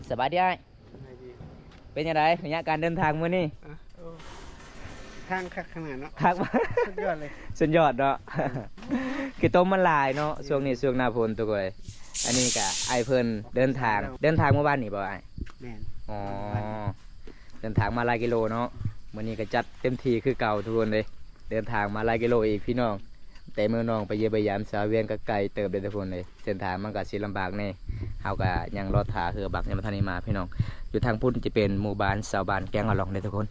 ສະບາຍດີອ້າຍ. ສະບາຍດີ. ເປັນຈັ່ງໃດໄລຍະການເດີນທາງມື້ນີ້? ອ່ະ ໂອ້ ທາງຄັກຂະໜາດເນາະ. ຄັກ ສຸດຍອດເລີຍ. ສຸດຍອດເນາະ. ອືມ ຂີ້ຕົມມັນຫຼາຍເນາະ ເອີ ຊ່ວງນີ້ຊ່ວງໜ້າຝົນທຸກຄົນເອີຍ. ອັນນີ້ກະອ້າຍເພິ່ນເດີນທາງ ເດີນທາງມື້ວານນີ້ບໍ່ອ້າຍ? ແມ່ນ. ອໍ ເດີນທາງມາຫຼາຍກິໂລເນາະ. ມື້ນີ້ກໍຈັດເຕັມທີ່ຄືເກົ່າທຸກຄົນເດ້. ເດີນທາງມາຫຼາຍກິໂລອີກພີ່ນ້ອງ ແຕ່ເມືອງນອງໄປຢ້ຽມໄປຢາມສາວວຽນກໍໄກເຕີບເດ້ທຸກຄົນເອີຍ. ເສັ້ນທາງມັນກໍຊິລຳບາກແດ່. ເຮົາກໍຍັງລໍຖ້າເຮືອບັກຍັງບໍ່ທັນໄດ້ມາພີ່ນ້ອງ. ຢູ່ທາງພຸ້ນຈະເປັນໝູ່ບ້ານຊາວບ້ານແກ້ງອາລອງເດ້ທຸກຄົນ.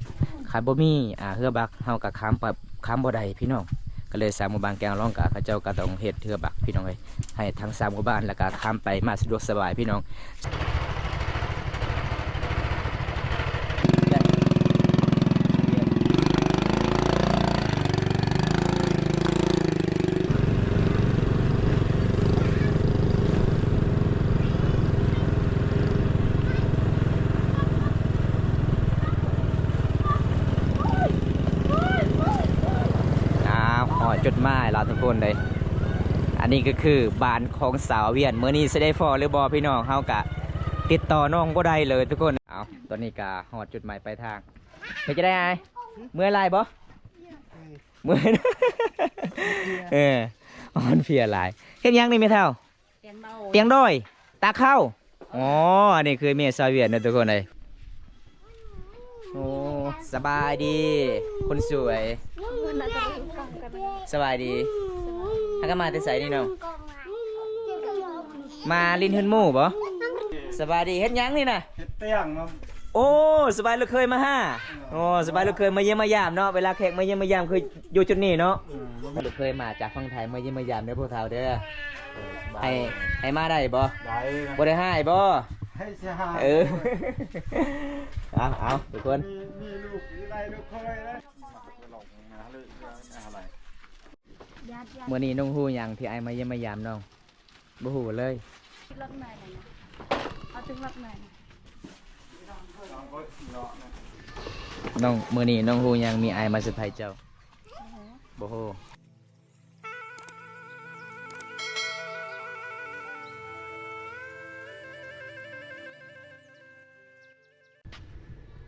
ຄັນບໍ່ມີ ອ່າ ເຮືອບັກເຮົາກໍຂ້າມໄປ ຂ້າມບໍ່ໄດ້ພີ່ນ້ອງ. ກໍເລີຍຊາວໝູ່ບ້ານແກ້ງອາລອງກໍເຂົາເຈົ້າກໍຕ້ອງເຮັດເຮືອບັກພີ່ນ້ອງເອີຍ ໃຫ້ທັງຊາວໝູ່ບ້ານ ແລ້ວກໍຂ້າມໄປມາສະດວກສະບາຍພີ່ນ້ອງ. ອ້າວ ຮອດຈຸດໝາຍແລ້ວທຸກຄົນເອີຍ. ອັນນີ້ກໍຄືບ້ານຂອງສາວວຽນ. ມື້ນີ້ຊິໄດ້ພໍ້ຫຼືບໍ່ພີ່ນ້ອງ ເຮົາກະຕິດຕໍ່ນ້ອງບໍ່ໄດ້ເລີຍທຸກຄົນ. ເອົາ ຕອນນີ້ກະຮອດຈຸດໝາຍປາຍທາງ. ເປັນຈັ່ງໃດອ້າຍ ເມື່ອຍຫຼາຍບໍ່? ເມື່ອຍ ເອີ ອ່ອນເພຍຫຼາຍ. ເຮັດຫຍັງນີ້ແມ່ເຖົ້າ? ຕຽງດອຍ ຕຽງດອຍ ຕາກເຂົ້າ. ອໍ ອັນນີ້ຄືເມຍຊາວຫວຽດເນາະທຸກຄົນເອີຍ. ໂອ້ ສະບາຍດີຄົນສວຍ. ສະບາຍດີ. ຫາກັນມາແຕ່ໃສນີ້ນ້ອງ? ມາຫຼິ້ນເຮືອນໝູ່ບໍ? ສະບາຍດີ. ເຮັດຫຍັງນີ້ນະ? ເຮັດຕຽງເນາະ. ໂອ້ ສະບາຍລູກເຂີຍມາຫາ. ໂອ້ ສະບາຍລູກເຂີຍມາຢ້ຽມມາຢາມເນາະ. ເວລາແຂກມາຢ້ຽມມາຢາມຄືຢູ່ຈຸດນີ້ເນາະ. ອືມ ລູກເຂີຍມາຈາກຝັ່ງໄທມາຢ້ຽມມາຢາມເດີພວກເຖົ້າເດີ. ເອີ ສະບາຍ. ໃຫ້ ໃຫ້ມາໄດ້ບໍ່? ໄດ້. ບໍ່ໄດ້ຮ້າຍບໍ່? ໃຫ້ເສຍຫາຍ. ເອີ ເອົາ ເອົາ ທຸກຄົນ ມີ ມີລູກ ມີໄດ້ລູກເຂີຍເລີຍ. ມື້ນີ້ນ້ອງຮູ້ຫຍັງທີ່ອ້າຍມາຢ້ຽມມາຢາມນ້ອງ? ບໍ່ຮູ້ເລີຍ. ລັກນາຍນະ ເອົາເຖິງລັກນາຍນະ. ນ້ອງ ມື້ນີ້ນ້ອງຮູ້ຫຍັງ ມີອ້າຍມາເຊີໄພເຈົ້າ? ບໍ່ຮູ້.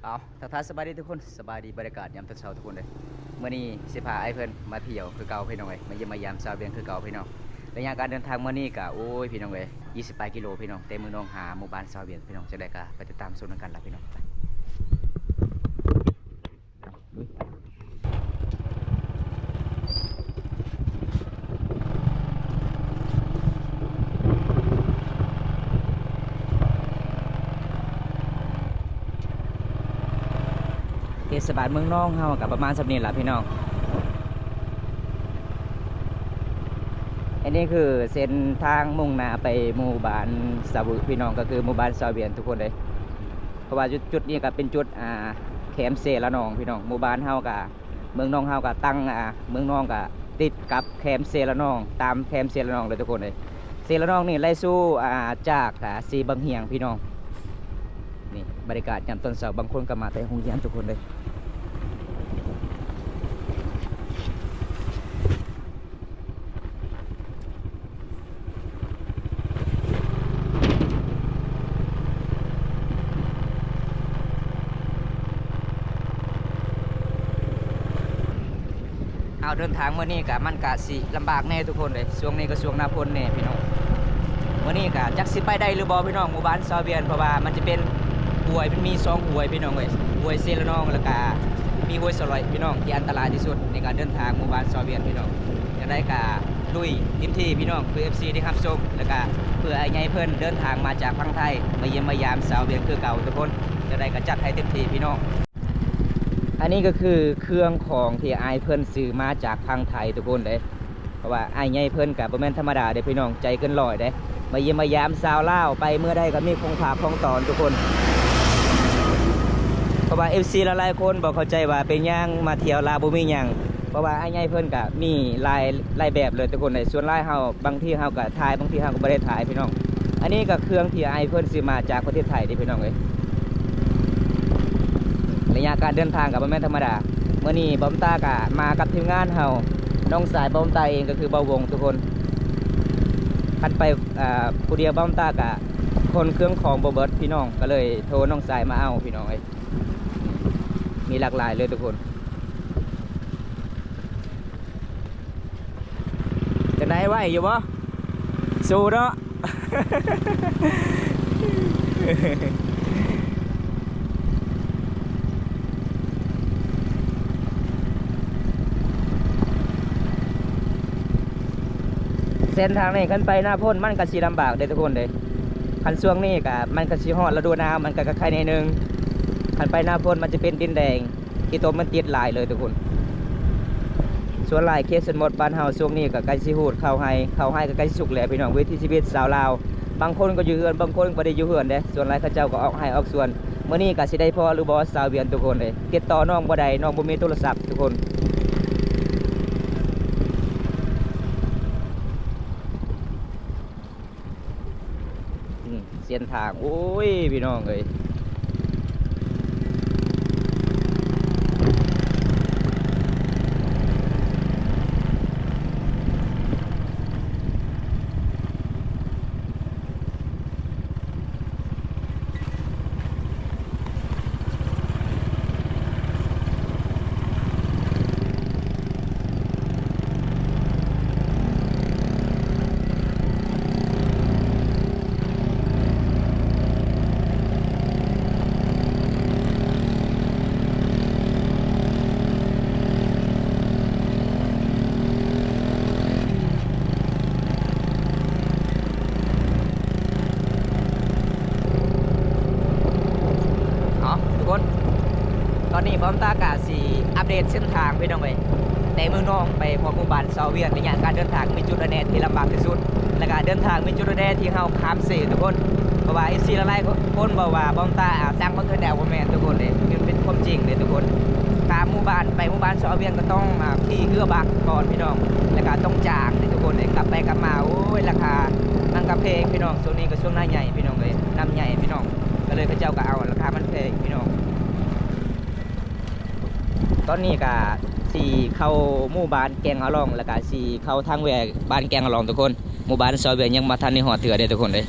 ເອົາ ທັກທາຍສະບາຍດີທຸກຄົນ ສະບາຍດີບັນຍາກາດຍາມຕອນເຊົ້າທຸກຄົນເດີ. ມື້ນີ້ຊິພາອ້າຍເພິ່ນມາທ່ຽວຄືເກົ່າພີ່ນ້ອງເອີຍ ມາຢ້ຽມມາຢາມຊາວວຽງຄືເກົ່າພີ່ນ້ອງ. ໄລຍະການເດີນທາງມື້ນີ້ກະ ໂອ້ຍ ພີ່ນ້ອງເອີຍ ຊາວປາຍກິໂລພີ່ນ້ອງ ແຕ່ເມືອງນອງຫາໝູ່ບ້ານຊາວວຽງພີ່ນ້ອງ. ຈັ່ງໃດກະໄປຕິດຕາມຊົມນຳກັນລະພີ່ນ້ອງ. ເທດສະບານເມືອງນອງເຮົາກະປະມານສ່ຳນີ້ລະພີ່ນ້ອງ. ອັນນີ້ຄືເສັ້ນທາງມຸ່ງໜ້າໄປໝູ່ບ້ານສະວຶພີ່ນ້ອງ ກະຄືໝູ່ບ້ານຊາວວຽງທຸກຄົນເລີຍ. ເພາະວ່າຈຸດ ຈຸດນີ້ກະເປັນຈຸດ ອ່າ ແຄມເຊລະນອງພີ່ນ້ອງ. ໝູ່ບ້ານເຮົາກະ ເມືອງນອງເຮົາກະຕັ້ງ ອ່າ ເມືອງນອງກະຕິດກັບແຄມເຊລະນອງ ຕາມແຄມເຊລະນອງເລີຍທຸກຄົນເອີຍ. ເຊລະນອງນີ້ໄລ່ສູ່ ອ່າ ຈາກ ອ່າ ສີບັງຫຽງພີ່ນ້ອງ. ນີ້ບັນຍາກາດຍາມຕອນເຊົ້າ ບາງຄົນກະມາແຕ່ໂຮງຮຽນທຸກຄົນເລີຍ. ເຮົາເດີນທາງມື້ນີ້ກະ ມັນກະຊິລຳບາກແດ່ທຸກຄົນເດ້. ຊ່ວງນີ້ກະຊ່ວງໜ້າຝົນແດ່ພີ່ນ້ອງ. ມື້ນີ້ກະຈັກຊິໄປໄດ້ຫຼືບໍ່ພີ່ນ້ອງ ໝູ່ບ້ານຊາວວຽງ ເພາະວ່າມັນຈະເປັນຫ້ວຍ ມັນມີສອງຫ້ວຍພີ່ນ້ອງເອີຍ ຫ້ວຍເຊລະນອງ ແລ້ວກະມີຫ້ວຍສະຫຼອຍພີ່ນ້ອງ ທີ່ອັນຕະລາຍທີ່ສຸດໃນການເດີນທາງໝູ່ບ້ານຊາວວຽງພີ່ນ້ອງ. ຈັ່ງໃດກະລຸຍເຕັມທີ່ພີ່ນ້ອງ ເພື່ອເອັຟຊີໄດ້ຮັບຊົມ ແລ້ວກະເພື່ອອ້າຍໃຫຍ່ເພິ່ນເດີນທາງມາຈາກຝັ່ງໄທ ມາຢ້ຽມມາຢາມຊາວວຽງຄືເກົ່າທຸກຄົນ. ຈັ່ງໃດກະຈັດໃຫ້ເຕັມທີ່ພີ່ນ້ອງ. ອັນນີ້ກະຄືເຄື່ອງຂອງທີ່ອ້າຍເພິ່ນຊື້ມາຈາກຝັ່ງໄທທຸກຄົນເດ້. ເພາະວ່າອ້າຍໃຫຍ່ເພິ່ນກະບໍ່ແມ່ນທຳມະດາເດ້ພີ່ນ້ອງ ໃຈເກີນຮ້ອຍເດ້. ມາຢ້ຽມມາຢາມຊາວລາວ ໄປເມືອໃດກະມີຂອງຝາກຂອງຕອນທຸກຄົນ. ເພາະວ່າເອັຟຊີຫຼາຍໆຄົນບໍ່ເຂົ້າໃຈວ່າເປັນຫຍັງມາທ່ຽວລາວບໍ່ມີຫຍັງ. ເພາະວ່າອ້າຍໃຫຍ່ເພິ່ນກະມີຫຼາຍ ຫຼາຍແບບເລີຍທຸກຄົນເອີຍ. ສ່ວນຫຼາຍເຮົາ ບາງທີເຮົາກະຖ່າຍ ບາງທີເຮົາກະບໍ່ໄດ້ຖ່າຍພີ່ນ້ອງ. ອັນນີ້ກະເຄື່ອງທີ່ອ້າຍເພິ່ນຊື້ມາຈາກປະເທດໄທເດ້ພີ່ນ້ອງເອີຍ. ໄລຍະການເດີນທາງກະບໍ່ແມ່ນທຳມະດາ. ມື້ນີ້ບ່າວບຸນຕາກະມາກັບທີມງານເຮົາ ນ້ອງຊາຍບ່າວບຸນຕາເອງກະຄືບ່າວວົງທຸກຄົນ. ຄັນໄປ ເອີ ຜູ້ດຽວບ່າວບຸນຕາກະ ຂົນເຄື່ອງຂອງບໍ່ເບິດພີ່ນ້ອງ ກໍເລີຍໂທນ້ອງຊາຍມາເອົາພີ່ນ້ອງເອີຍ. ມີຫຼາກຫຼາຍເລີຍທຸກຄົນ. ຈັ່ງໃດ ໄຫວຢູ່ບໍ່? ສູ້ເນາະ. ເສັ້ນທາງນີ້ຄັນໄປໜ້າຝົນມັນກໍຊິລຳບາກເດ້ທຸກຄົນເດ້. ຄັນຊ່ວງນີ້ກໍ ມັນກໍຊິຮອດລະດູໜາວ ມັນກໍ ກໍໄຄແດ່ໜຶ່ງ. ຄັນໄປໜ້າຝົນມັນຈະເປັນດິນແດງ ຂີ້ຕົມມັນຕິດຫຼາຍເລີຍທຸກຄົນ. ສ່ວນຫຼາຍເຂດຊົນນະບົດບ້ານເຮົາຊ່ວງນີ້ກໍໃກ້ຊິຮູດເຂົ້າໄຮ່ ເຂົ້າໄຮ່ກໍໃກ້ຊິສຸກແລ້ວພີ່ນ້ອງ. ວິຖີຊີວິດຊາວລາວ ບາງຄົນກໍຢູ່ເຮືອນ ບາງຄົນບໍ່ໄດ້ຢູ່ເຮືອນເດ້. ສ່ວນຫຼາຍເຂົາເຈົ້າກໍອອກໄຮ່ອອກສວນ. ມື້ນີ້ກໍຊິໄດ້ພໍຫຼືບໍ່ຊາວວຽນທຸກຄົນເອີຍ. ຕິດຕໍ່ນ້ອງບໍ່ໄດ້ ນ້ອງບໍ່ມີໂທລະສັບທຸກຄົນ. ອືມ ເສັ້ນທາງ ໂອ້ຍ ພີ່ນ້ອງເອີຍ. ເອົາ ທຸກຄົນ ຕອນນີ້ບ່າວຕາກະຊິອັບເດດເສັ້ນທາງພີ່ນ້ອງເອີຍ. ແຕ່ເມືອງນອງໄປຮອດໝູ່ບ້ານຊາວວຽນ ໄລຍະການເດີນທາງມີຈຸດໃດແດ່ທີ່ລຳບາກທີ່ສຸດ ແລະກະເດີນທາງມີຈຸດໃດແດ່ທີ່ເຮົາຂ້າມເສທຸກຄົນ. ເພາະວ່າເອັຟຊີຫຼາຍໆຄົນບອກວ່າບ່າວຕາສ້າງຄອນເທັນແລ້ວ ບໍ່ແມ່ນທຸກຄົນເດ້ ມັນເປັນຄວາມຈິງເດ້ທຸກຄົນ. ຂ້າມໝູ່ບ້ານໄປໝູ່ບ້ານຊາວວຽນກໍຕ້ອງຂີ່ເຮືອບັກກ່ອນພີ່ນ້ອງ ແລະກະຕ້ອງຈ້າງເດ້ທຸກຄົນເດ້. ກັບໄປກັບມາ ໂອ້ຍ ລາຄາມັນກະແພງພີ່ນ້ອງ. ຊ່ວງນີ້ກໍຊ່ວງໜ້າໃຫຍ່ພີ່ນ້ອງເອີຍ ນ້ຳໃຫຍ່ພີ່ນ້ອງ ກໍເລີຍເຂົາເຈົ້າກໍເອົາລາຄາມັນແພງພີ່ນ້ອງ. ຕອນນີ້ກະຊິເຂົ້າໝູ່ບ້ານແກ້ງອາລອງ ແລ້ວກະຊິເຂົ້າທາງແວ່ບ້ານແກ້ງອາລອງທຸກຄົນ. ໝູ່ບ້ານຊາວວຽນຍັງບໍ່ທັນໄດ້ຮອດເທື່ອເດ້ທຸກຄົນເອີຍ.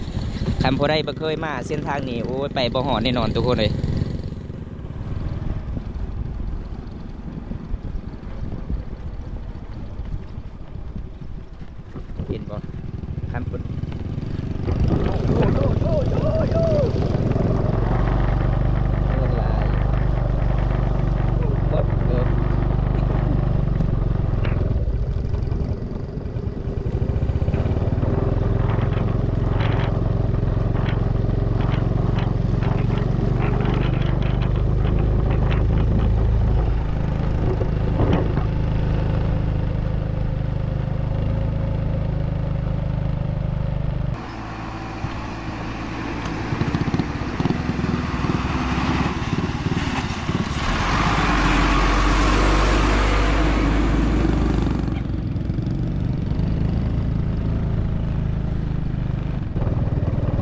ຄັນຜູ້ໃດບໍ່ເຄີຍມາເສັ້ນທາງນີ້ ໂອ້ຍ ໄປບໍ່ຮອດແນ່ນອນທຸກຄົນເອີຍ. ເຫັນບໍ່? ຄັນເພິ່ນ ໂອ້ໂຫ ໂອ້ໂຫ ໂອ້ໂຫ ໂອ້ໂຫ ໂອ້ໂຫ ເງິນຫຼາຍ ເບິດເກີບ.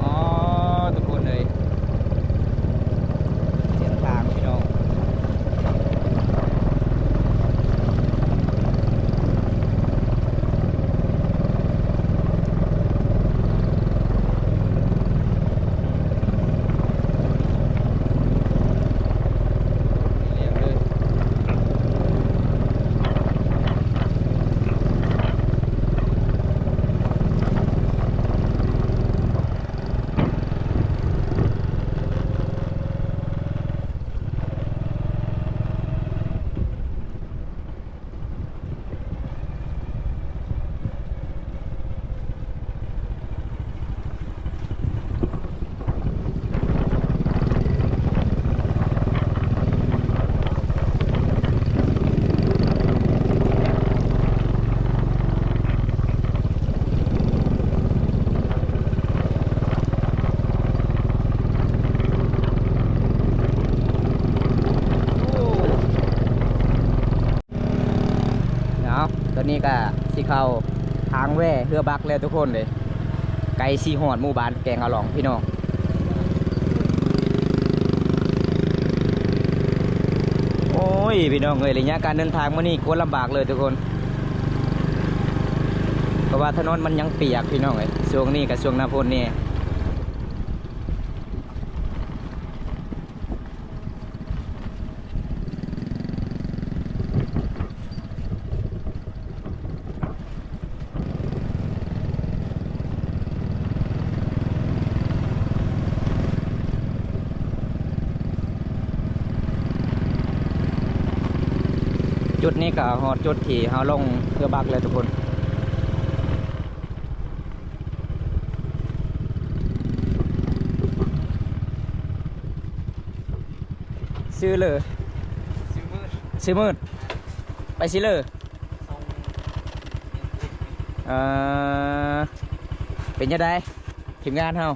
ອໍ ທຸກຄົນເອີຍ ເສັ້ນທາງພີ່ນ້ອງ. ເອົາ ຕອນນີ້ກະຊິເຂົ້າທາງແວ່ເຮືອບັກແລ້ວທຸກຄົນເດ້ ໃກ້ຊິຮອດໝູ່ບ້ານແກ້ງອາລອງພີ່ນ້ອງ. ໂອ້ຍ ພີ່ນ້ອງເອີຍ ໄລຍະການເດີນທາງມື້ນີ້ໂຄດລຳບາກເລີຍທຸກຄົນ ເພາະວ່າຖະໜົນມັນຍັງປຽກພີ່ນ້ອງເອີຍ. ຊ່ວງນີ້ກະຊ່ວງໜ້າຝົນນີ້ ຈຸດນີ້ກໍຮອດຈຸດທີ່ເຮົາລົງເຮືອບັກແລ້ວທຸກຄົນ. ຊື່ເລີ ຊື່ມືດ ໄປຊິເລີ ເອີ ເປັນຈັ່ງໃດທີມງານເຮົາ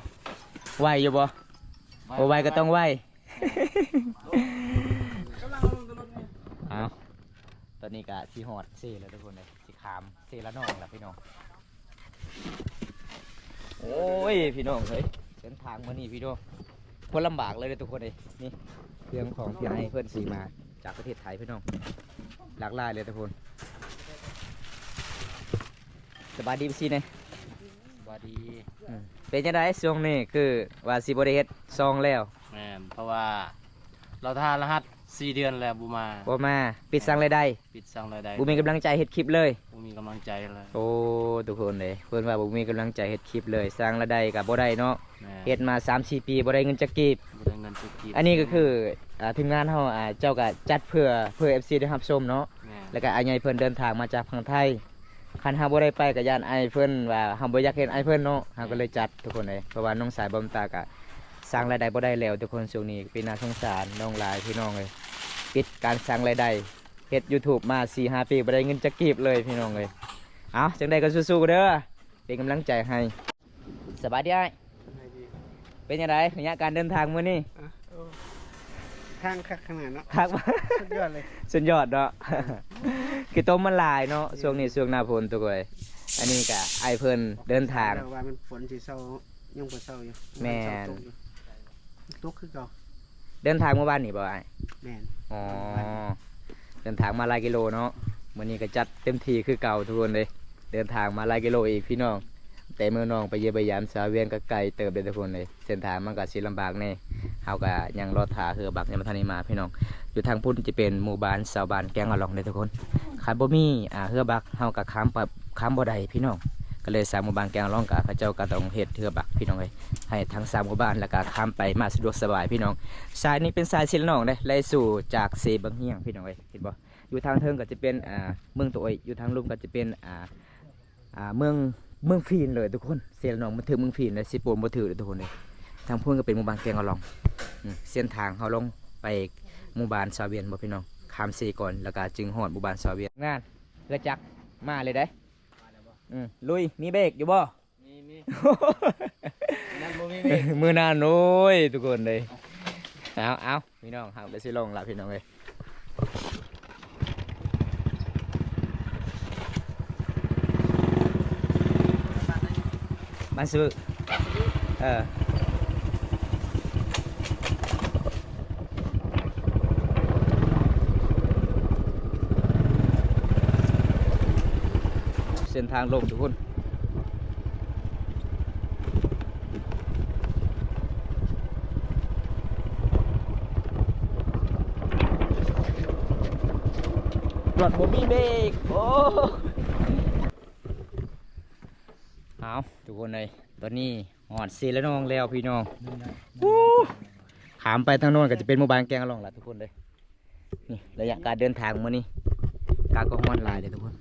ໄຫວຢູ່ບໍ່? ບໍ່ໄຫວກໍຕ້ອງໄຫວ. ເອົາ ຕອນນີ້ກະຊິຮອດເຊແລ້ວທຸກຄົນເອີຍ ຊິຂ້າມເຊລະນອງແລ້ວພີ່ນ້ອງ. ໂອ້ຍ ພີ່ນ້ອງເອີຍ ເສັ້ນທາງມື້ນີ້ພີ່ນ້ອງ ຄົນລຳບາກເລີຍເດີທຸກຄົນເອີຍ. ນີ້ເຄື່ອງຂອງທີ່ອ້າຍເພິ່ນຊື້ມາຈາກປະເທດໄທພີ່ນ້ອງ ຫຼາກຫຼາຍເລີຍທຸກຄົນ. ສະບາຍດີ ເອັຟຊີ ແດ່. ສະບາຍດີ. ອືມ ເປັນຈັ່ງໃດຊ່ວງນີ້ ຄືວ່າຊິບໍ່ໄດ້ເຮັດຊ່ອງແລ້ວ? ແມ່ນ ເພາະວ່າລາວຖ້າລະຫັດສີ່ເດືອນແລ້ວບໍ່ມາ ບໍ່ມາ ປິດສ້າງລາຍໄດ້ ປິດສ້າງລາຍໄດ້ ບໍ່ມີກຳລັງໃຈເຮັດຄລິບເລີຍ ບໍ່ມີກຳລັງໃຈເລີຍ. ໂອ້ ທຸກຄົນເອີຍ ເພິ່ນວ່າບໍ່ມີກຳລັງໃຈເຮັດຄລິບເລີຍ ສ້າງລາຍໄດ້ກໍບໍ່ໄດ້ເນາະ. ແມ່ນ ເຮັດມາສາມສີ່ປີບໍ່ໄດ້ເງິນຈັກກີບ ບໍ່ໄດ້ເງິນຈັກກີບ. ອັນນີ້ກໍຄື ອ່າ ທີມງານເຮົາ ອ່າ ເຈົ້າກໍຈັດເພື່ອ ເພື່ອ ເອັຟຊີ ໄດ້ຮັບຊົມເນາະ. ແມ່ນ ແລ້ວກໍອ້າຍໃຫຍ່ເພິ່ນເດີນທາງມາຈາກຝັ່ງໄທ ຄັນເຮົາບໍ່ໄດ້ໄປກໍຢ້ານອ້າຍເພິ່ນວ່າເຮົາບໍ່ຢາກເຫັນອ້າຍເພິ່ນເນາະ ເຮົາກໍເລີຍຈັດທຸກຄົນເອີຍ. ເພາະວ່ານ້ອງສາຍບອມຕາກໍສ້າງລາຍໄດ້ບໍ່ໄດ້ແລ້ວທຸກຄົນ ຊ່ວງນີ້ເປັນໜ້າສົງສານນ້ອງຫຼາຍພີ່ນ້ອງເອີຍ. ປິດການສ້າງລາຍໄດ້ ເຮັດ YouTube ມາສີ່ຫ້າປີບໍ່ໄດ້ເງິນຈັກກີບເລີຍພີ່ນ້ອງເອີຍ. ເອົາ ຈັ່ງໃດກໍສູ້ໆເດີ ເປັນກຳລັງໃຈໃຫ້. ສະບາຍດີອ້າຍ ເປັນຈັ່ງໃດໄລຍະການເດີນທາງມື້ນີ້? ອ່ະ ໂອ້ ທາງຄັກຂະໜາດເນາະ ຄັກ ສຸດຍອດເລີຍ ສຸດຍອດເນາະ. ເອີ ຂີ້ຕົມມັນຫຼາຍເນາະ ເອີ ຊ່ວງນີ້ຊ່ວງໜ້າຝົນທຸກຄົນເອີຍ. ອັນນີ້ກະອ້າຍເພິ່ນເດີນທາງ ວ່າມັນຝົນຊິເຊົາ ຍັງບໍ່ເຊົາຢູ່ ແມ່ນ ມັນເຊົາຕົກຢູ່ ຕົກຄືເກົ່າ. ເດີນທາງເມື່ອວານນີ້ບໍ່ອ້າຍ? ແມ່ນ ອໍ ເດີນທາງມາຫຼາຍກິໂລເນາະ ມື້ນີ້ກໍຈັດເຕັມທີ່ຄືເກົ່າທຸກຄົນເດ້. ເດີນທາງມາຫຼາຍກິໂລອີກພີ່ນ້ອງ ແຕ່ເມືອງນອງໄປຢ້ຽມໄປຢາມສາວວຽນກໍໄກເຕີບເດ້ທຸກຄົນເດ້. ເສັ້ນທາງມັນກໍຊິລຳບາກແດ່ ເຮົາກໍຍັງລໍຖ້າເຮືອບັກຍັງບໍ່ທັນໄດ້ມາພີ່ນ້ອງ. ຢູ່ທາງພຸ້ນຈະເປັນໝູ່ບ້ານຊາວບ້ານແກ້ງອາລອງເດ້ທຸກຄົນ. ຄັນບໍ່ມີ ອ່າ ເຮືອບັກເຮົາກໍຂ້າມໄປ ຂ້າມບໍ່ໄດ້ພີ່ນ້ອງ ກໍເລີຍຊາວໝູ່ບ້ານແກ້ງອາລອງກໍ ເຂົາເຈົ້າກໍຕ້ອງເຮັດເຮືອບັກພີ່ນ້ອງເອີຍ ໃຫ້ທັງຊາວໝູ່ບ້ານ ແລ້ວກໍຂ້າມໄປມາສະດວກສະບາຍພີ່ນ້ອງ. ສາຍນີ້ເປັນສາຍເຊລະນອງເດ້ ໄລ່ສູ່ຈາກເຊບັ້ງຮຽງພີ່ນ້ອງເອີຍ ເຫັນບໍ່? ຢູ່ທາງເທິງກໍຈະເປັນ ອ່າ ເມືອງໂຕເອຍ ຢູ່ທາງລຸ່ມກໍຈະເປັນ ອ່າ ອ່າ ເມືອງ ເມືອງຟີນເລີຍທຸກຄົນ. ເຊລະນອງມັນຖືກເມືອງຟີນເລີຍ ຊິໂປນບໍ່ຖືກເລີຍທຸກຄົນເດ້. ທາງພຸ້ນກໍເປັນໝູ່ບ້ານແກ້ງອາລອງ ອືມ ເສັ້ນທາງເຮົາລົງໄປໝູ່ບ້ານຊາວວຽນບໍ່ພີ່ນ້ອງ ຂ້າມເຊກ່ອນ ແລ້ວກໍຈຶ່ງຮອດໝູ່ບ້ານຊາວວຽນ. ງານ ເຮືອຈັກມາເລີຍເດ້. ອືມ ລຸຍ ມີເບຣກຢູ່ບໍ່? ມີ ມີ ມື້ນັ້ນບໍ່ມີເບຣກ ມື້ນັ້ນ ໂອ້ຍ ທຸກຄົນເອີຍ. ເອົາ ເອົາ ພີ່ນ້ອງ ເຮົາກໍຊິລົງລະພີ່ນ້ອງເອີຍ. ບ້ານສະບຶ ເອີ ເສັ້ນທາງລົງທຸກຄົນ. ລົດບໍ່ມີເບຣກ ໂອ້. ເອົາ ທຸກຄົນເອີຍ ຕອນນີ້ຮອດເຊລະນອງແລ້ວພີ່ນ້ອງ. ອູ້ ຂ້າມໄປທາງໂນ້ນກໍຈະເປັນໝູ່ບ້ານແກ້ງອາລອງລະທຸກຄົນເອີຍ. ນີ້ໄລຍະການເດີນທາງມື້ນີ້ ກາກໍຮ້ອນຫຼາຍເດ້ທຸກຄົນ.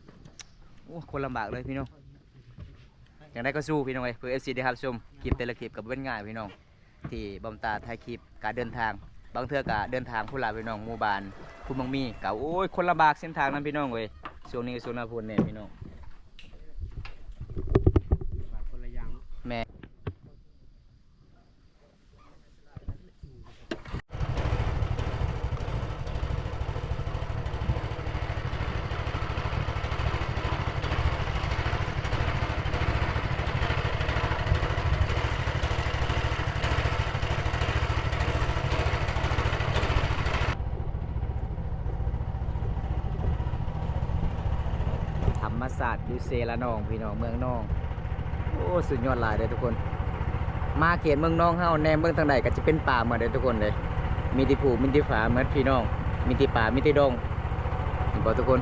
ໂອ້ ຄົນລຳບາກເລີຍພີ່ນ້ອງ. ຈັ່ງໃດກໍສູ້ພີ່ນ້ອງເອີຍ ເພື່ອເອັຟຊີໄດ້ຮັບຊົມຄລິບແຕ່ລະຄລິບກໍບໍ່ແມ່ນງ່າຍພີ່ນ້ອງ ທີ່ບອມຕາຖ່າຍຄລິບການເດີນທາງ. ບາງເທື່ອກໍເດີນທາງພຸ້ນລະພີ່ນ້ອງ ໝູ່ບ້ານພູນບັກໝີ່ກໍ ໂອ້ຍ ຄົນລຳບາກເສັ້ນທາງນຳພີ່ນ້ອງເອີຍ. ຊ່ວງນີ້ກໍຊ່ວງໜ້າຝົນແດ່ພີ່ນ້ອງ ແມ່ນ. ທຳມະຊາດຢູ່ເຊລະນອງ ພີ່ນ້ອງ ເມືອງນອງ. ໂອ້ ສຸດຍອດຫຼາຍເດ້ທຸກຄົນ. ມາເຂດເມືອງນອງເຮົາ ແນມເບິ່ງທາງໃດກໍຈະເປັນປ່າໝົດເດ້ທຸກຄົນເດ້. ມີແຕ່ພູ ມີແຕ່ຜາໝົດພີ່ນ້ອງ ມີແຕ່ປ່າ ມີແຕ່ດົງ ເຫັນບໍ່ທຸກຄົນ?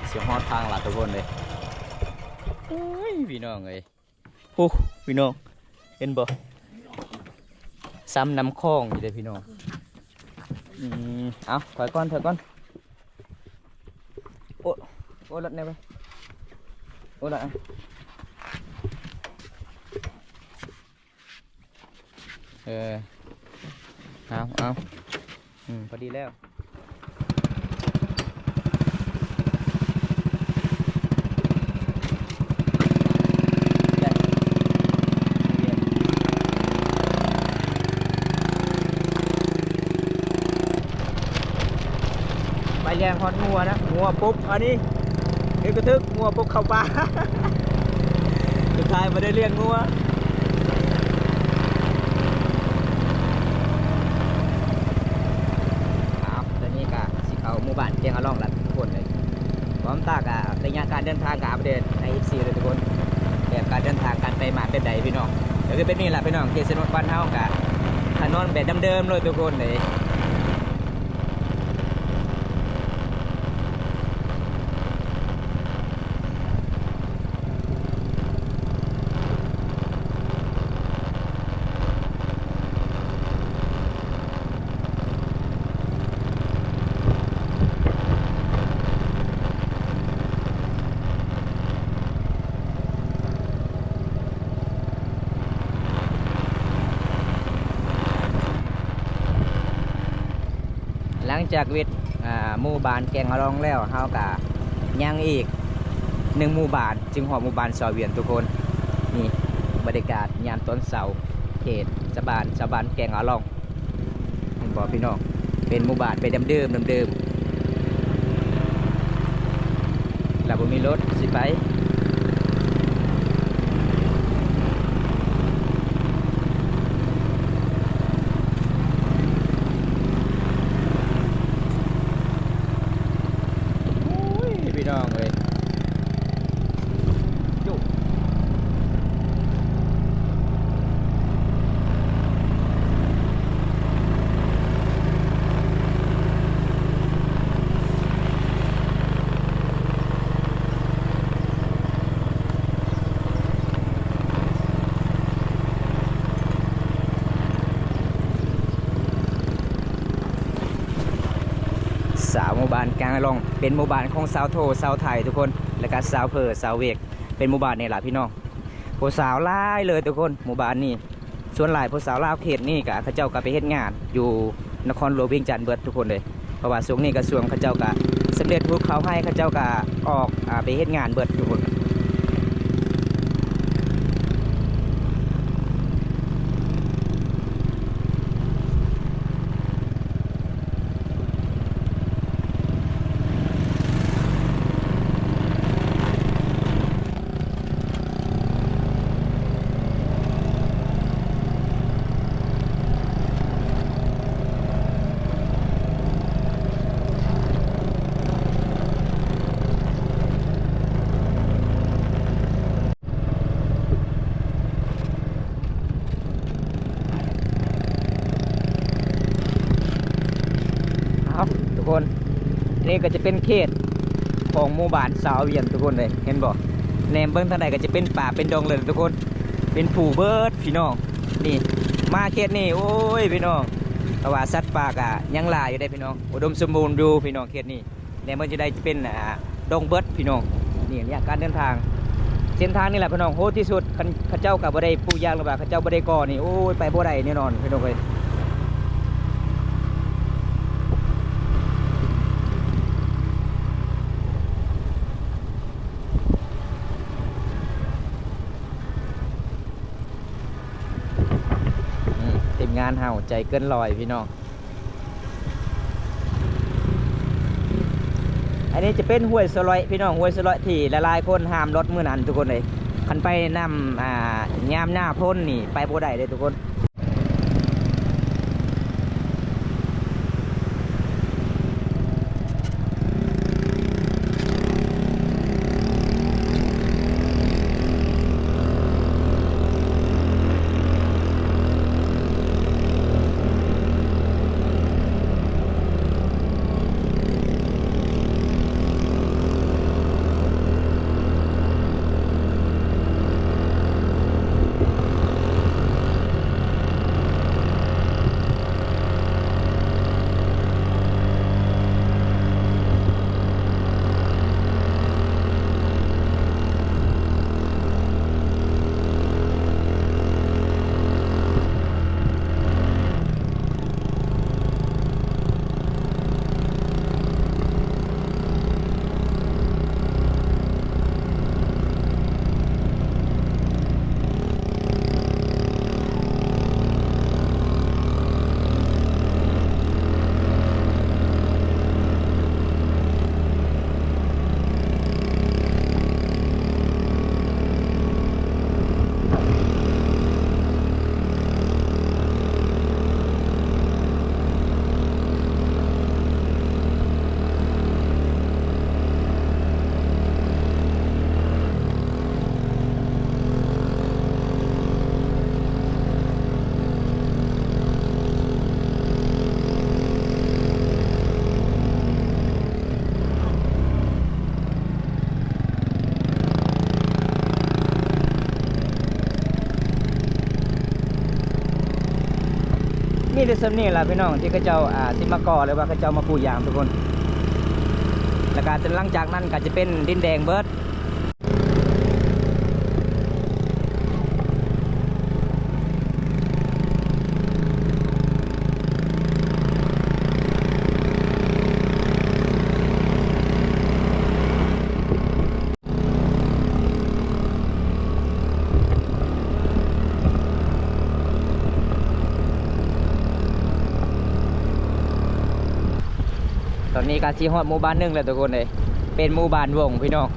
ຊິຮອດທາງລະທຸກຄົນເດ້. ໂອ້ຍ ພີ່ນ້ອງເອີຍ ໂອ້ ພີ່ນ້ອງ ເຫັນບໍ່? ຊ້ຳນ້ຳຂອງຢູ່ເດ້ພີ່ນ້ອງ. ອືມ ເອົາ ຖອຍກ່ອນ ຖອຍກ່ອນ. ໂອ້ ໂອ້ ລົດແນ່ເວີຍ ໂອ້ ລົດ ເອີ ເອົາ ເອົາ ອືມ ພໍດີແລ້ວ. ໄປລ້ຽງຮອດງົວນະ ງົວປົບ ອັນນີ້ ເຮັດກະທຶກ ງົວປົບເຂົ້າປ່າ ສຸດທ້າຍບໍ່ໄດ້ລ້ຽງງົວ. ເອົາ ຕອນນີ້ກະຊິເຂົ້າໝູ່ບ້ານແກງອາລອງລະທຸກຄົນເລີຍ. ພ້ອມຕາກະໄລຍະການເດີນທາງກະອັບເດດໃຫ້ເອັຟຊີເລີຍທຸກຄົນ ແບບການເດີນທາງ ການໄປມາເປັນໃດພີ່ນ້ອງ. ກະຄືເປັນນີ້ລະພີ່ນ້ອງ ເຂດຊະນວນບ້ານເຮົາກະ ຖະໜົນແບບເດີມໆເລີຍທຸກຄົນເລີຍ. ຫຼັງຈາກເວະ ອ່າ ໝູ່ບ້ານແກງອາລອງແລ້ວ ເຮົາກະຍັງອີກໜຶ່ງໝູ່ບ້ານ ຈຶ່ງຮອດໝູ່ບ້ານຊາວຫວຽນທຸກຄົນ. ນີ້ບັນຍາກາດຍາມຕອນເຊົ້າ ເຂດຊາວບ້ານ ຊາວບ້ານແກງອາລອງ. ເຫັນບໍ່ພີ່ນ້ອງ ເປັນໝູ່ບ້ານແບບເດີມໆ ເດີມໆ ລະບໍ່ມີລົດຊິໄປ. ໂອ້ຍ ພີ່ນ້ອງເອີຍ ຊາວໝູ່ບ້ານກາງລອງ ເປັນໝູ່ບ້ານຂອງຊາວໂທ ຊາວໄທທຸກຄົນ ແລະກະຊາວເພີ ຊາວຫວຽດ ເປັນໝູ່ບ້ານນີ້ລະພີ່ນ້ອງ. ຜູ້ສາວຫຼາຍເລີຍທຸກຄົນ ໝູ່ບ້ານນີ້. ສ່ວນຫຼາຍຜູ້ສາວລາວເຂດນີ້ກະ ເຂົາເຈົ້າກະໄປເຮັດງານຢູ່ນະຄອນຫຼວງວຽງຈັນເບິດທຸກຄົນເລີຍ. ເພາະວ່າຊ່ວງນີ້ກະຊ່ວງເຂົາເຈົ້າກະສຳເລັດພູເຂົາໄຮ່ ເຂົາເຈົ້າກະອອກ ອາ ໄປເຮັດງານເບິດທຸກຄົນ. ເອົາ ທຸກຄົນ ນີ້ກະຈະເປັນເຂດຂອງໝູ່ບ້ານຊາວຫວຽນທຸກຄົນເລີຍ ເຫັນບໍ່? ແນມເບິ່ງທາງໃດກະຈະເປັນປ່າເປັນດົງເລີຍທຸກຄົນ ເປັນພູເບິດພີ່ນ້ອງ. ນີ້ ມາເຂດນີ້ ໂອ້ຍ ພີ່ນ້ອງ ເພາະວ່າສັດປ່າກະຍັງຫຼາຍຢູ່ເດ້ພີ່ນ້ອງ ອຸດົມສົມບູນຢູ່ພີ່ນ້ອງ ເຂດນີ້. ແນມເບິ່ງຈະໄດ້ເປັນ ອ່າ ດົງເບິດພີ່ນ້ອງ. ນີ້ໄລຍະການເດີນທາງ ເສັ້ນທາງນີ້ແຫຼະພີ່ນ້ອງ ໂຫດທີ່ສຸດ. ຄັນເຂົາເຈົ້າກະບໍ່ໄດ້ປູຢາງ ຫຼືວ່າເຂົາເຈົ້າບໍ່ໄດ້ກໍ່ນີ້ ໂອ້ຍ ໄປບໍ່ໄດ້ແນ່ນອນພີ່ນ້ອງເອີຍ. ອືມ ທີມງານເຮົາໃຈເກີນຮ້ອຍພີ່ນ້ອງ. ອັນນີ້ຈະເປັນຫ້ວຍສະຫຼອຍພີ່ນ້ອງ ຫ້ວຍສະຫຼອຍທີ່ຫຼາຍໆຄົນຫ້າມລົດມື້ນັ້ນທຸກຄົນເອີຍ. ຄັນໄປນຳ ອ່າ ຍາມໜ້າຝົນນີ້ໄປບໍ່ໄດ້ເດ້ທຸກຄົນ. ມີແຕ່ສ່ຳນີ້ລະພີ່ນ້ອງ ທີ່ເຂົາເຈົ້າ ອ່າ ຊິມາກໍ່ ຫຼືວ່າເຂົາເຈົ້າມາປູຢາງທຸກຄົນ ແລ້ວກະຫຼັງຈາກນັ້ນກະຈະເປັນດິນແດງເບິດ. ຕອນນີ້ກະຊິຮອດໝູ່ບ້ານໜຶ່ງແລ້ວທຸກຄົນເອີຍ ເປັນໝູ່ບ້ານວົງພີ່ນ້ອງ.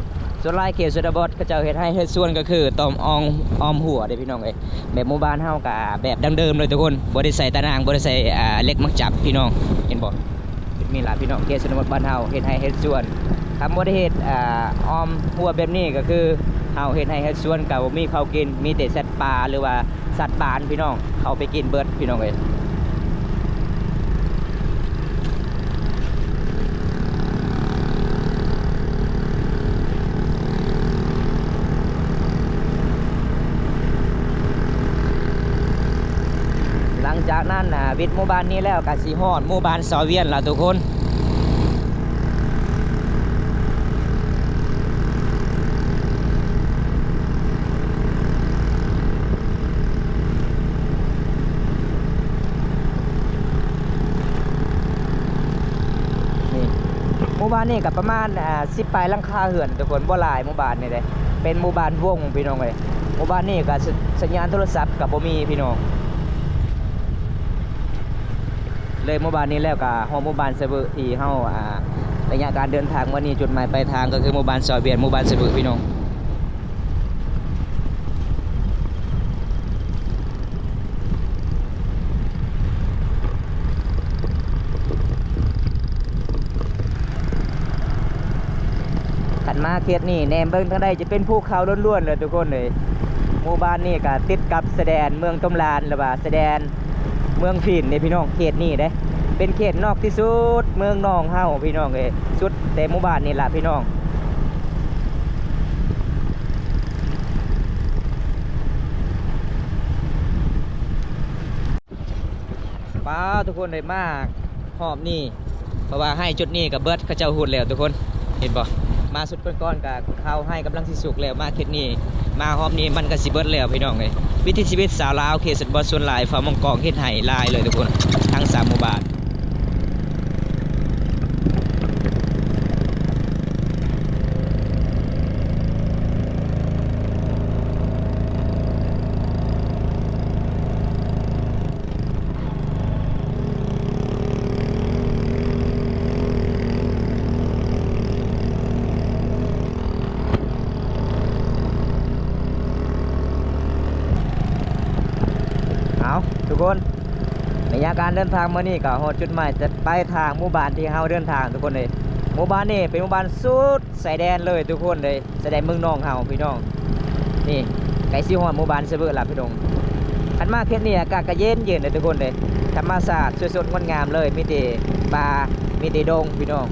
ສ່ວນຫຼາຍເຂດຊົນນະບົດເຂົາເຈົ້າເຮັດໄຮ່ເຮັດສວນ ກໍຄືຕ້ອມອ່ອງ ອ້ອມຮົ້ວເດ້ພີ່ນ້ອງເອີຍ. ແບບໝູ່ບ້ານເຮົາກະແບບດັ້ງເດີມເລີຍທຸກຄົນ ບໍ່ໄດ້ໃສ່ຕາໜ່າງ ບໍ່ໄດ້ໃສ່ ອ່າ ເຫຼັກໝາກຈັບພີ່ນ້ອງ ເຫັນບໍ່? ແບບນີ້ລະພີ່ນ້ອງ ເຂດຊົນນະບົດບ້ານເຮົາເຮັດໄຮ່ເຮັດສວນ. ຄັນບໍ່ໄດ້ເຮັດ ອ່າ ອ້ອມຮົ້ວແບບນີ້ ກໍຄືເຮົາເຮັດໄຮ່ເຮັດສວນ ກໍບໍ່ມີເຂົ້າກິນ ມີແຕ່ສັດປ່າ ຫຼືວ່າ ສັດບ້ານພີ່ນ້ອງ ເຂົ້າໄປກິນເບິດພີ່ນ້ອງເອີຍ. ຫຼັງຈາກນັ້ນ ອ່າ ວິດໝູ່ບ້ານນີ້ແລ້ວ ກໍຊິຮອດໝູ່ບ້ານຊາວວຽນລະທຸກຄົນ. ນີ້ ໝູ່ບ້ານນີ້ກໍປະມານ ອ່າ ສິບປາຍຫຼັງຄາເຮືອນທຸກຄົນ ບໍ່ຫຼາຍໝູ່ບ້ານນີ້ເດ້ ເປັນໝູ່ບ້ານວົງພີ່ນ້ອງເອີຍ. ໝູ່ບ້ານນີ້ກໍ ສ- ສັນຍານໂທລະສັບກໍບໍ່ມີພີ່ນ້ອງ. ເລີຍໝູ່ບ້ານນີ້ແລ້ວກໍຮອດໝູ່ບ້ານສະເວີ ທີ່ເຮົາ ອ່າ ໄລຍະການເດີນທາງມື້ນີ້ ຈຸດໝາຍປາຍທາງກໍຄືໝູ່ບ້ານຊອຍວຽນ ໝູ່ບ້ານສະເວີພີ່ນ້ອງ. ຄັນມາເຂດນີ້ ແນມເບິ່ງທາງໃດຈະເປັນພູເຂົາລ້ວນໆເລີຍທຸກຄົນເອີຍ. ໝູ່ບ້ານນີ້ກະຕິດກັບຊາຍແດນເມືອງຕົມລານ ຫຼືວ່າຊາຍແດນເມືອງພີນເດ້ພີ່ນ້ອງ. ເຂດນີ້ເດ້ ເປັນເຂດນອກທີ່ສຸດເມືອງໜອງເຮົາພີ່ນ້ອງເອີຍ ສຸດແຕ່ໝູ່ບ້ານນີ້ລະພີ່ນ້ອງ. ປາ ທຸກຄົນເອີຍ ມາຮອບນີ້ ເພາະວ່າໄຮ່ຈຸດນີ້ກໍເບິດ ເຂົາເຈົ້າຫຸດແລ້ວທຸກຄົນ ເຫັນບໍ່? ມາຊຸດກ່ອນໆກໍເຂົ້າໄຮ່ກຳລັງຊິສຸກແລ້ວ ມາເຂດນີ້ ມາຮອບນີ້ມັນກໍຊິເບິດແລ້ວພີ່ນ້ອງເອີຍ. ວິຖີຊີວິດຊາວລາວເຂດຊົນນະບົດສ່ວນຫຼາຍ ເຝົ້າມາກອງເຮັດໄຮ່ຫຼາຍເລີຍທຸກຄົນ ທັງສາມໝູ່ບ້ານ. ເອົາ ທຸກຄົນ ໄລຍະການເດີນທາງມື້ນີ້ກໍຮອດຈຸດໝາຍປາຍທາງ ໝູ່ບ້ານທີ່ເຮົາເດີນທາງທຸກຄົນເອີຍ. ໝູ່ບ້ານນີ້ເປັນໝູ່ບ້ານສຸດ ຊາຍແດນເລີຍທຸກຄົນເອີຍ ຊາຍແດນເມືອງໜອງເຮົາພີ່ນ້ອງ. ນີ້ໃກ້ຊິຮອດໝູ່ບ້ານສະເວີລະພີ່ນ້ອງ. ຄັນມາເຂດນີ້ອາກາດກໍເຢັນໆເດີທຸກຄົນເດີ ທຳມະຊາດສວຍສົດງົດງາມເລີຍ ມີແຕ່ປ່າ ມີແຕ່ດົງພີ່ນ້ອງ.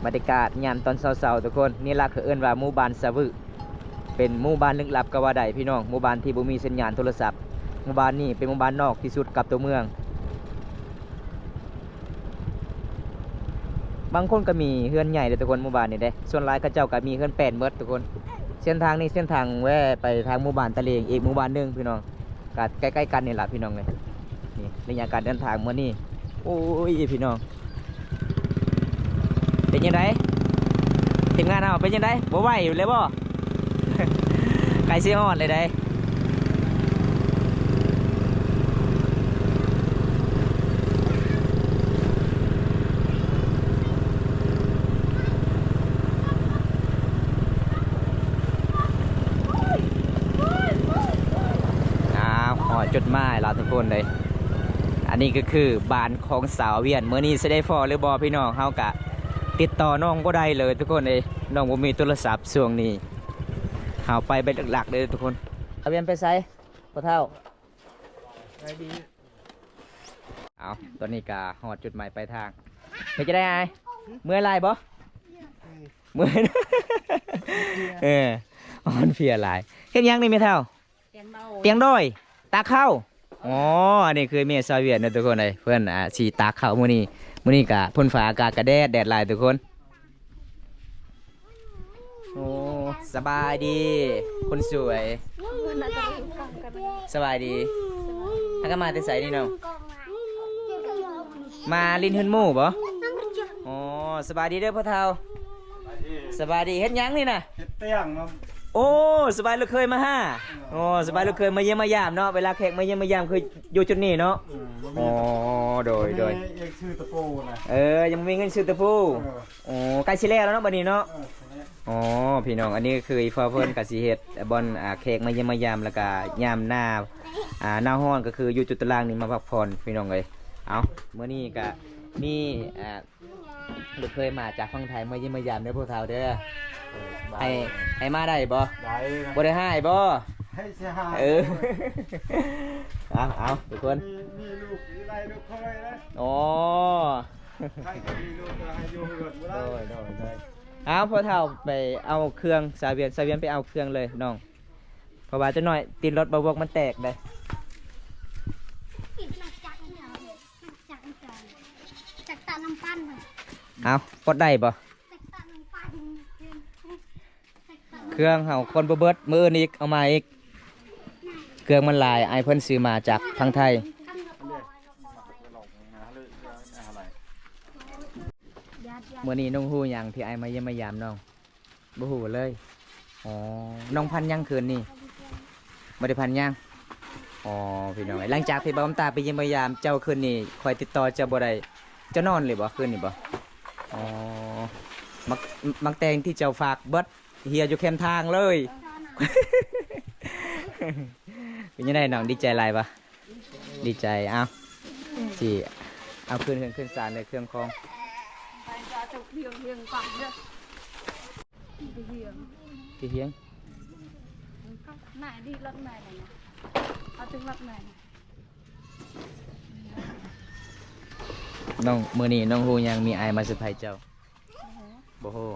ບັນຍາກາດຍາມຕອນເຊົ້າໆທຸກຄົນ. ນີ້ລະເຂົາເອີ້ນວ່າໝູ່ບ້ານສະວຶ ເປັນໝູ່ບ້ານລຶກລັບກໍວ່າໄດ້ພີ່ນ້ອງ ໝູ່ບ້ານທີ່ບໍ່ມີສັນຍານໂທລະສັບ. ໝູ່ບ້ານນີ້ເປັນໝູ່ບ້ານນອກທີ່ສຸດກັບຕົວເມືອງ. ບາງຄົນກໍມີເຮືອນໃຫຍ່ເດ້ທຸກຄົນ ໝູ່ບ້ານນີ້ເດ້ ສ່ວນຫຼາຍເຂົາເຈົ້າກໍມີເຮືອນແປນເບິດທຸກຄົນ. ເສັ້ນທາງນີ້ເສັ້ນທາງແວ່ໄປທາງໝູ່ບ້ານຕະເລງ ອີກໝູ່ບ້ານໜຶ່ງພີ່ນ້ອງ. ກະໃກ້ໆກັນນີ້ລະພີ່ນ້ອງເອີຍ. ນີ້ໄລຍະການເດີນທາງມື້ນີ້ ໂອ້ຍພີ່ນ້ອງ ເປັນຈັ່ງໃດ? ທີມງານເຮົາເປັນຈັ່ງໃດ? ບໍ່ໄຫວຢູ່ເລີຍບໍ່? ໃກ້ຊິຮອດເລີຍໃດ. ອ້າວ ຮອດຈຸດໝາຍແລ້ວທຸກຄົນເອີຍ. ອັນນີ້ກໍຄືບ້ານຂອງສາວວຽນ. ມື້ນີ້ຊິໄດ້ພໍ້ຫຼືບໍ່ພີ່ນ້ອງ ເຮົາກະຕິດຕໍ່ນ້ອງບໍ່ໄດ້ເລີຍທຸກຄົນເອີຍ ນ້ອງບໍ່ມີໂທລະສັບຊ່ວງນີ້. ເຮົາໄປແບບຫຼັກໆເດີທຸກຄົນ. ສາວວຽນໄປໃສພໍ່ເຖົ້າ? ໄປດີ. ເອົາ ຕອນນີ້ກໍຮອດຈຸດໝາຍປາຍທາງ. ເປັນຈັ່ງໃດອ້າຍ? ເມື່ອຍຫຼາຍບໍ່? ເມື່ອຍ. ເອີ ອ່ອນເພຍຫຼາຍ. ເຮັດຫຍັງນີ້ແມ່ເຖົ້າ? ຕຽງດອຍ ຕຽງດອຍ ຕາກເຂົ້າ. ອໍ ອັນນີ້ຄືແມ່ຊາວຫວຽດເນາະທຸກຄົນເອີຍ ເພິ່ນ ອ່າ ຊິຕາກເຂົ້າມື້ນີ້. ມື້ນີ້ກະ ຝົນຟ້າອາກາດກະແດດ ແດດຫຼາຍທຸກຄົນ. ໂອ້ ສະບາຍດີຄົນສວຍ. ສະບາຍດີ. ຫາກະມາແຕ່ໃສນີ້ນ້ອງ? ມາຫຼິ້ນເຮືອນໝູ່ບໍ? ອໍ ສະບາຍດີເດີພໍ່ເຖົ້າ. ສະບາຍດີ. ເຮັດຫຍັງນີ້ນະ? ເຮັດຕຽງເນາະ. ໂອ້ ສະບາຍລູກເຂີຍມາຫາ. ເອີ ໂອ້ ສະບາຍລູກເຂີຍມາຢ້ຽມມາຢາມເນາະ. ເວລາແຂກມາຢ້ຽມມາຢາມຄືຢູ່ຈຸດນີ້ເນາະ. ອືມ ບໍ່ມີ. ອໍ ໂດຍ ບໍ່ມີ ໂດຍ ເອີ ຊື້ຕະປູນະ. ເອີ ຍັງບໍ່ມີເງິນຊື້ຕະປູ. ເອີ ໂອ້ ໃກ້ຊິແລ້ວແລ້ວເນາະບັດນີ້ເນາະ. ເອີ ອໍ ພີ່ນ້ອງ ອັນນີ້ກໍຄືອີ່ພໍ່ເພິ່ນກໍຊິເຮັດບ່ອນ ອ່າ ແຂກມາຢ້ຽມມາຢາມ ແລ້ວກໍຍາມໜ້າ ອ່າ ໜ້າຮ້ອນກໍຄືຢູ່ຈຸດຕາລາງນີ້ມາພັກຜ່ອນ ພີ່ນ້ອງເອີຍ. ເອົາ ມື້ນີ້ກໍມີ ອ່າ ລູກເຂີຍມາຈາກຝັ່ງໄທມາຢ້ຽມມາຢາມເດີພວກເຖົ້າເດີ. ເອີ ໃຫ້ ໃຫ້ມາໄດ້ບໍ່? ໄດ້ນະ. ບໍ່ໄດ້ຮ້າຍບໍ່? ໃຫ້ເສຍຫາຍ. ເອີ ເອົາ ເອົາ ທຸກຄົນ ມີ ມີລູກ ມີໄດ້ລູກເຂີຍນະ. ອໍ ໃຜກໍມີລູກກໍໃຫ້ຢູ່ເຮືອນບໍ່ໄດ້. ໂດຍ ໂດຍ ໂດຍ. ເອົາ ພໍ່ເຖົ້າໄປເອົາເຄື່ອງ ສາວຫວຽນ ສາວຫວຽນໄປເອົາເຄື່ອງເລີຍນ້ອງ ເພາະວ່າຈັກໜ້ອຍຕີນລົດບ່າວບົກມັນແຕກເດ້. ເອົາ ປົດໄດ້ບໍ່? ເຄື່ອງເຮົາຄົນບໍ່ເບິດ ມື້ອື່ນອີກເອົາມາອີກ. ເຄື່ອງມັນຫຼາຍ ອ້າຍເພິ່ນຊື້ມາຈາກທາງໄທ. ມື້ນີ້ນ້ອງຮູ້ຫຍັງທີ່ອ້າຍມາຢ້ຽມມາຢາມນ້ອງ? ບໍ່ຮູ້ເລີຍ. ອໍ ນ້ອງພັນຫຍັງຄືນນີ້? ບໍ່ໄດ້ພັນຫຍັງ. ອໍ ພີ່ນ້ອງເອີຍ ຫຼັງຈາກທີ່ບ່າວບຸນຕາໄປຢ້ຽມໄປຢາມເຈົ້າຄືນນີ້ ຂ້ອຍຕິດຕໍ່ເຈົ້າບໍ່ໄດ້. ເຈົ້ານອນເລີຍບໍ່ຄືນນີ້ບໍ່? ອໍ ໝາກ ໝາກແຕງທີ່ເຈົ້າຝາກເບິດ ເຫ່ຍຢູ່ແຄມທາງເລີຍ. ເປັນຈັ່ງໃດນ້ອງ ດີໃຈຫຼາຍບໍ່? ດີໃຈ. ເອົາ ຊິເອົາຄືນເຮືອນຄືນຊານເດີ ເຄື່ອງຂອງ. ທີ່ຮຽງ ທີ່ຮຽງ ນາຍດີລົດມາແລ້ວນະ ເອົາເຖິງລົດມາ. ນ້ອງ ມື້ນີ້ນ້ອງຮູ້ຫຍັງ ມີອ້າຍມາເຊີໄພເຈົ້າ? ບໍ່ຮູ້.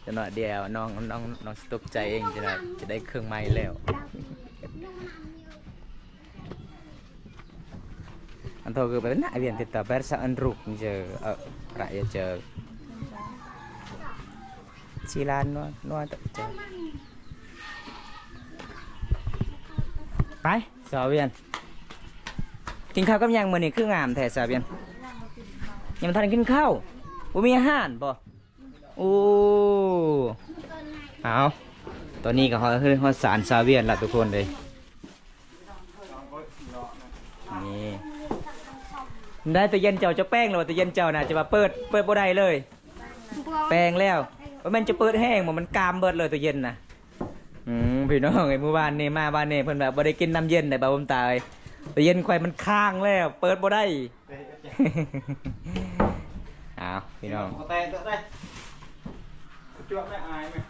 ຈັກໜ້ອຍດຽວນ້ອງ ນ້ອງ ນ້ອງຊິຕົກໃຈເອງ ຈັກໜ້ອຍຈະໄດ້ເຄື່ອງໃໝ່ແລ້ວ. ອັນໂທຄືເປັນນະ ວຽນຕິດຕໍ່ແປດສາອັນລຸກເຈີ ເອີ ລະເອີເຈີ ຊີລານ ນົວ ນົວ ເຈີ. ໄປ ສາວວຽນ ກິນເຂົ້າກັບຫຍັງ? ມື້ນີ້ຄືງາມແທ້ສາວວຽນ. ຍັງບໍ່ທັນກິນເຂົ້າ. ບໍ່ມີອາຫານບໍ່? ໂອ້ ເອົາ ຕອນນີ້ກໍຮອດເຮືອນຮອດຊານສາວວຽນລະທຸກຄົນເອີຍ. ນີ້ ໄດ້ ຕູ້ເຢັນເຈົ້າ ເຈົ້າແປງແລ້ວບໍ່? ຕູ້ເຢັນເຈົ້ານະ ຈະວ່າເປີດ ເປີດບໍ່ໄດ້ເລີຍ. ແປງແລ້ວ. ບໍ່ແມ່ນຈະເປີດແຮງບໍ່? ມັນກາມເບິດເລີຍຕູ້ເຢັນນະ. ອືມ ພີ່ນ້ອງເອີຍ ມື້ວານນີ້ມາວານນີ້ ເພິ່ນວ່າບໍ່ໄດ້ກິນນ້ຳເຢັນໄດ໋ ບ່າວບຸນຕາເອີຍ. ຕູ້ເຢັນຂ້ອຍມັນຄ້າງແລ້ວ ເປີດບໍ່ໄດ້. ອ້າວ ພີ່ນ້ອງ ບໍ່ແຕກເດີ ຈົວກໄດ້ອາຍແມ່.